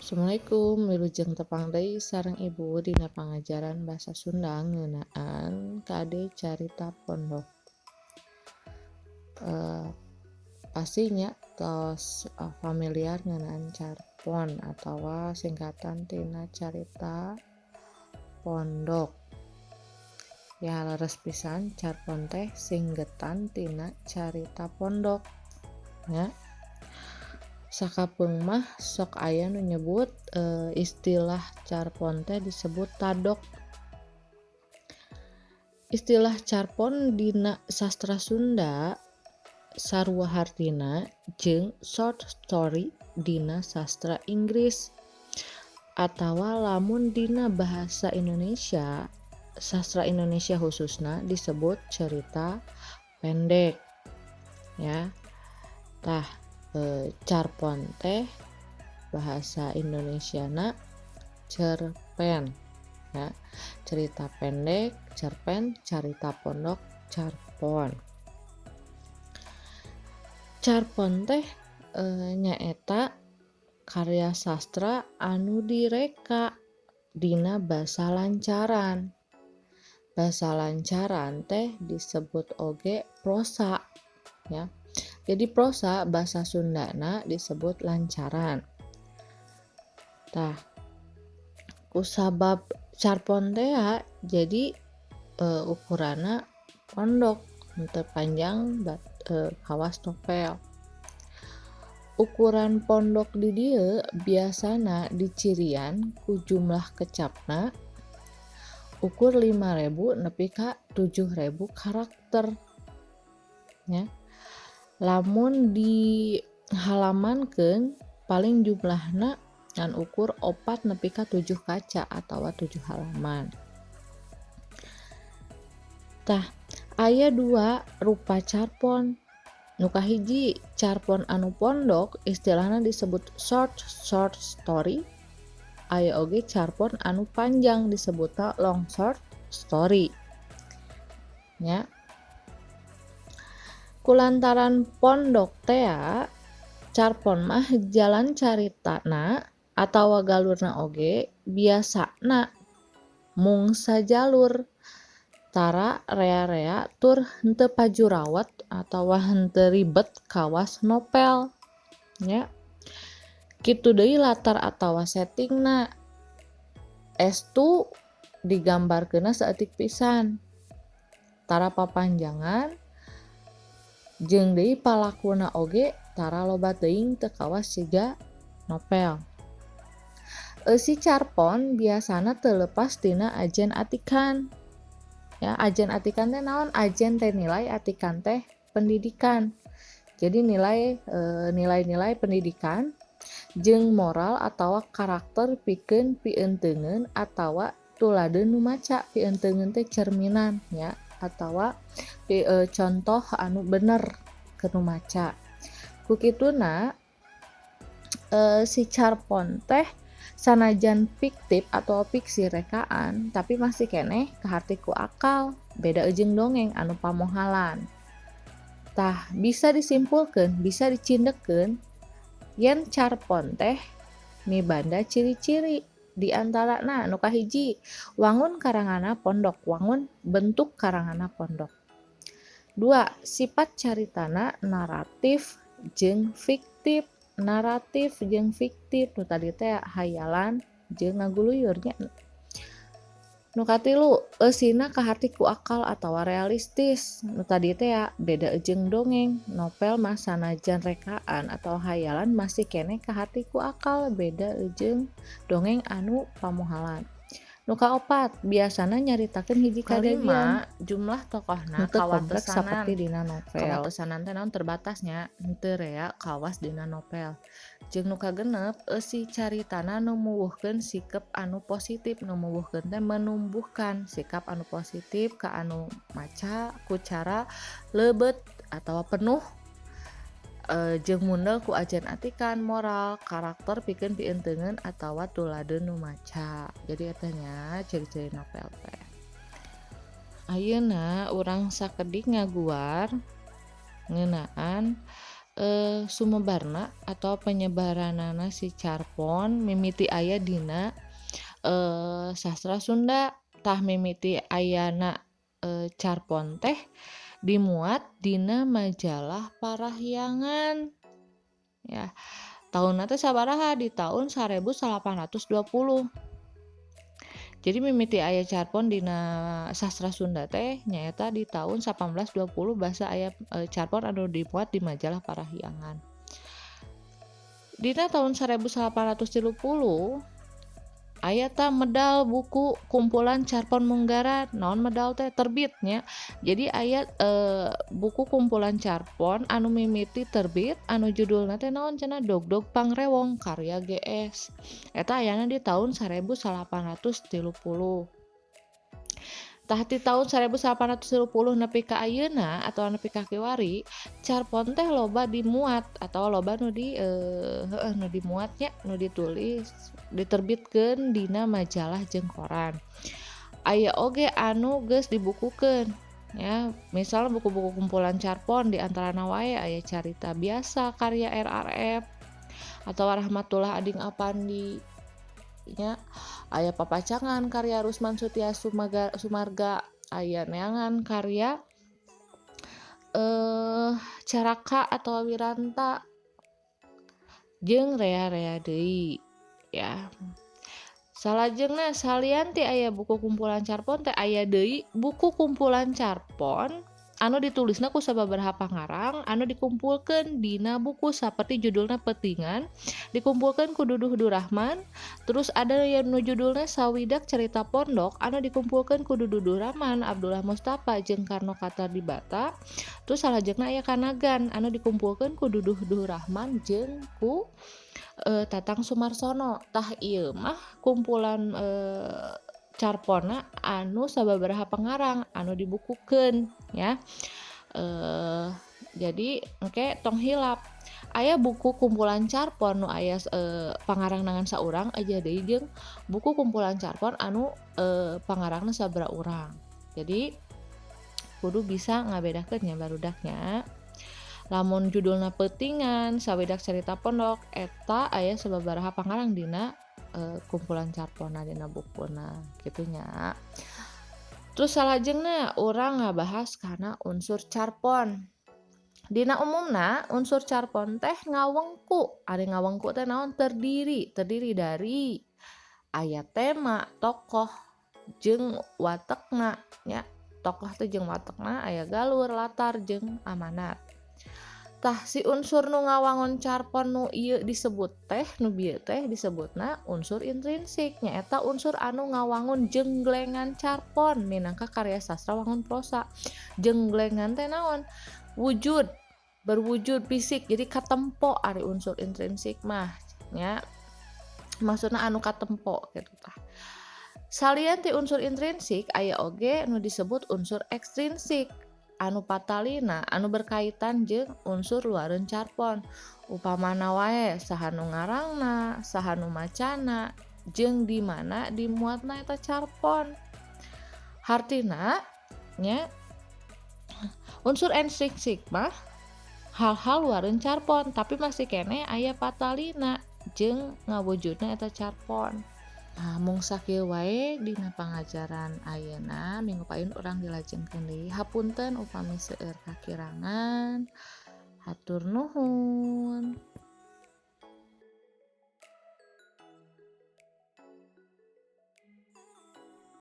Assalamualaikum, wilujeng tepang deui sareng Ibu dina pangajaran Basa Sunda ngeunaan KD Carita Pondok. Pastinya tos familiar ngeunaan carpon atawa singkatan tina carita pondok. Ya, leres pisan, carpon teh singgetan tina carita pondok nya. Sakapeung mah sok aya nu nyebut istilah carpon teh disebut tadok. Istilah carpon dina sastra Sunda sarua hartina jeung short story dina sastra Inggris atawa lamun dina bahasa Indonesia, sastra Indonesia khususna, disebut cerita pendek ya. Tah, carpon teh bahasa Indonesiana cerpen ya. Cerita pendek cerpen, carita pondok carpon. Carpon teh nyaeta karya sastra anu direka dina basa lancaran. Basa lancaran teh disebut oge prosa ya. Jadi prosa bahasa Sundana disebut lancaran. Tah, kusabab carpon tea jadi ukuranna pondok, henteu panjang kawas novel. Ukuran pondok di dieu biasana dicirian ku jumlah kecapna ukur 5000 nepi ka 7000 karakter nya. Lamun dihalamankeun paling jumlahna ngan ukur 4 nepi ka 7 kaca atawa 7 halaman. Tah, aya dua rupa carpon. Nu kahiji, carpon anu pondok, istilahna disebut short short story. Aya oge carpon anu panjang, disebutna long short story nya. Kulantaran pondok tea, carpon mah jalan caritana atawa galurna oge biasana mung sajalur, tara rea-rea tur henteu pajurawat atawa henteu ribet kawas novel nya. Kitu deui latar atawa settingna, estu digambarkeunna saeutik pisan, tara papanjangan, jeung deui palakuna oge tara loba teuing, teu kawas siga novel. Eusi carpon biasana teu leupas tina ajen atikan ya. Ajen atikan teh naon? Ajen teh nilai, atikan teh pendidikan. Jadi nilai-nilai pendidikan jeung moral atawa karakter pikeun pieunteungeun atawa tuladeun nu maca. Pieunteungeun teh cerminan ya, atawa contoh anu bener ke nu maca. Ku kituna si carpon teh sanajan fiktif atau fiksi rekaan, tapi masih keneh kaharti ku akal, beda jeung dongeng anu pamohalan. Tah, bisa disimpulkeun, bisa dicindekkeun yen carpon teh mibanda ciri-ciri, di antarana nu kahiji, wangun karanganna pondok, wangun bentuk karanganna pondok. Dua, sifat caritana naratif jeung fiktif. Naratif jeung fiktif nu tadi teh hayalan jeung ngaguluyur nya. Nu katilu, eusina kaharti ku akal atawa realistis. Nu tadi teh beda jeung dongeng. Novel mah sanajan rekaan atau hayalan masih keneh kaharti ku akal, beda jeung dongeng anu pamohalan. Nu kaopat, biasana nyaritakeun hiji Kalima, kajadian jumlah tokohna henteu kompleks kawatesanan. Saperti dina novel. Kawatesanan teh naon? Terbatasnya, henteu rea kawas dina novel. Jeung nu kagenep, eusi caritana numuwuhkeun sikap anu positif. Numuwuhkeun teh menumbuhkan sikap anu positif ka anu maca ku cara leubet atawa penuh jeung mundel ku ajen atikan, moral, karakter pikeun pieunteungeun atawa tuladeun nu maca. Jadi eta nya ciri-ciri novel teh. Ayeuna urang sakedik ngaguar ngeunaan Sumebarna atau penyebaranana si carpon mimiti aya dina sastra Sunda. Tah, mimiti ayana carpon teh dimuat dina majalah Parahyangan ya. Tahunna teh sabaraha? Di tahun 1820. Jadi mimiti aya carpon dina sastra Sunda teh nyaeta di tahun 1820, basa aya carpon anu dimuat di majalah Parahyangan. Dina tahun 1830 aya tah medal buku kumpulan carpon Munggaran. Naon medal teh? Terbitnya. Jadi aya buku kumpulan carpon anu mimiti terbit anu judulna teh naon cenah? Dogdog Pangrewong karya GS. Eta ayana di tahun 1830. Tah, ti tahun 1830 nepi ka ayeuna atau nepi ka kiwari, carpon teh loba dimuat atau loba nu di heueuh, nu dimuat nya, nu ditulis, diterbitkeun dina majalah jeung koran. Aya oge anu geus dibukukeun ya, misal buku-buku kumpulan carpon, di antarana wae aya Carita Biasa karya RAF atau Rahmatullah Ading Apandi nya, aya Papacangan karya Rusman Sutia Sumarga, aya Neangan karya Caraka atau Wiranta, jeung rea-rea deui ya. Salajengna, salian ti aya buku kumpulan carpon teh, aya deui buku kumpulan carpon anu ditulisna ku sababaraha pangarang anu dikumpulkeun dina buku, saperti judulna Peutingan dikumpulkeun ku Duduh Durahman. Terus ada yang nu judulna Sawidak Cerita Pondok anu dikumpulkeun ku Duduh Durahman, Abdullah Mustafa, jeung Karno Kartadibata. Terus salajengna aya Kanagan anu dikumpulkeun ku Duduh Durahman jeung ku Tatang Sumarsono. Tah, ieu mah kumpulan carponna anu sababaraha pengarang anu dibukukeun ya. Jadi engke tong hilap, aya buku kumpulan carpon nu aya pangarang ngan saurang aja deui jeung buku kumpulan carpon anu pangarangna sabaraha urang. Jadi kudu bisa ngabedakeun nya, barudak nya. Lamun judulna Peutingan, Sawidak Cerita Pondok, eta aya sababaraha pangarang dina kumpulan carponna, dina bukuna kitu nya. Terus salajengna urang ngabahas kana unsur carpon. Dina umumna unsur carpon teh ngawengku. Ari ngawengku teh naon? Terdiri dari aya tema, tokoh jeung watekna nya. Tokoh teh jeung watekna, aya galur, latar, jeung amanat. Tah, si unsur nu ngawangun carpon nu ieu disebut teh, nu bieu teh disebutna unsur intrinsik, nyaeta unsur anu ngawangun jenglengan carpon minangka karya sastra wangun prosa. Jenglengan teh naon? Wujud, berwujud fisik, jadi katempo. Ari unsur intrinsik mah nya maksudna anu katempo gitu. Tah, salian ti unsur intrinsik, aya oge nu disebut unsur ekstrinsik anu patalina anu berkaitan jeung unsur luareun carpon, upamana wae saha nu ngarangna, saha nu macana, jeung di mana dimuatna eta carpon. Hartina nya, unsur ekstrinsik mah hal-hal luareun carpon, tapi masih keneh aya patalina jeung ngawujudna eta carpon. Nah, mung sakieu wae dina pangajaran ayeuna. Minggu payun urang dilajengkeun deui. Hapunten upami seueur kakirangan. Hatur nuhun.